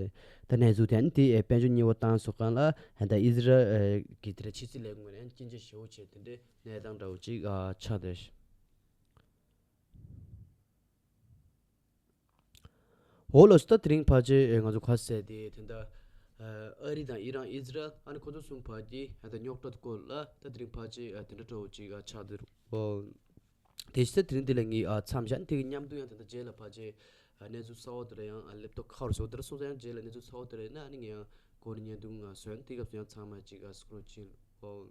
ད་གནས་ཚུལ་དེ་ནི་དེ་དཔལ་འབྱོར་ཉེས་པ་བཏང་སོང་གང་ལ་ཧན་ད་ཨི་ཟི་རལ་གྱི་དེར་ཕྱི་སྲིད་ལས་ཁུངས་ནས་སྐྱོན་བརྗོད་ཞེ་པོ་བྱས་དེ་འདྲའི་གནས་སྟངས་འདྲ་བོ་ཅིག་ཆགས་བསྡད། འོ་ལགས་སོ། ད་དེ་རིང་ཕལ་ཆེར་ང་ཚོ་ག་ཟེར་དེ་དེ་འདྲ་ཨ་རི་དང་ཨི་རན་ཨི་ཟི་རལ་ཨ་ནི་ཁོ་ཚོ་གསུམ་བར་གྱི་ཨ་ད་རྙོག་དྲ་སྐོར་ལ་ད་དེ་རིང་ཕལ་ཆེར་ཨ་དེ་འདྲ་འདྲ་བོ་ཅིག་ཨ་ཆགས་བསྡད་རེད། འོ་དེ་བཞིན་ད་དེ་རིང་འདི་ལ་ངས་ཨ་མཚམས་བཞག་དེ་གི་མཉམ་དུ་ཡང་དེ་འདྲ་རྗེས་ལ་ཕལ་ཆེར་ཨ་གནས་ཚུལ་གསར་བ་དེ་འདྲ་ཡང་ཨ་སླེབས་ཐོག་ཁ་བར་སོ་དེ་འདྲ་སོང་ཙང་ཡང་རྗེས་ལ་གནས་ཚུལ་གསར་བ་དེ་འདྲ་ཡིན་ན་ཨ་ནི་ངས་ཡང་གོ་ནས་བརྙན་ཐུང་ཨ་བཟོས་ནས་དེ་སྐབས་སུ་ཡང་ཚང་མ་ཅིག་ཨ་སྐུ་རོགས་བྱིན། འོ།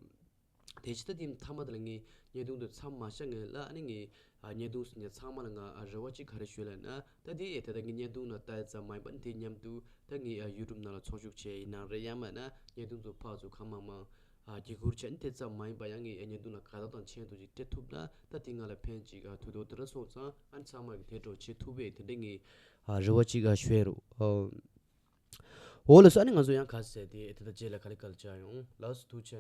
དེ་ཕྱི་ད་དེ་མཐའ་མ་དེ་ལ་ངས་བརྙན་ཐུང་དེ་མཚམས་མ་བཞག་ངེས་ལ་ཨ་ནི་ངས་ཨ་བརྙན་ཐུང་ཟིན་ནས་ཚང་མ་ལ་ང་ཨ་རེ་བ་གཅིག་ག་རེ་ཞུ་ལབ་ན་ད་དེ་ཨེ་ད་ལྟ་ངས་བརྙན་ཐུང་ནང་ལྟ་ཡ་ཙམ་མ་ཡིན་པ་ནི་དེ་མཉམ་དུ་ད་ངས་ཨ་ཡུ་ཊུབ་ནང་ལ་ཚོགས་ཞུགས་བྱས་ཡིན་ནའང་རེད། ཡང་མིན་ན་བརྙན་ཐུང་ཚོ་ཕར་ཚུར་གང་མང་མང་ཨ་བརྒྱུད་བསྐུར་བྱས་ནས་དེ་ཙམ་མ་ཡིན་པ་ཡང་ངས་ཨ་བརྙན་ཐུང་ལ་དགའ་རྟགས་དང་མཆན་དུ་ཅིག་སྤྲད་ཐུབ་ན་ད་དེ་ང་ལ་ཕན་ཅིག་ཨ་ཐུག་འདུག་དེ་འདྲ་སོང་ཙང་ཨ་ནི་ཚང་མ་གི་དེ་འདྲ་བྱེད་ཐུབ་པའི་དེ་འདྲ་ངས་ཨ་རེ་བ་གཅིག་ཨ་ཞུ་ཡ་རེད། འོ་ལགས་སོ། ཨ་ནི་ང་ཚོ་ཡང་ག་ཟེར་དེ་དེ་ད་རྗེས་ལ་ག་ལེ་ག་ལེ་བྱ་ཡོང་ལགས་སོ། ཐུགས་རྗེ་ཆེ།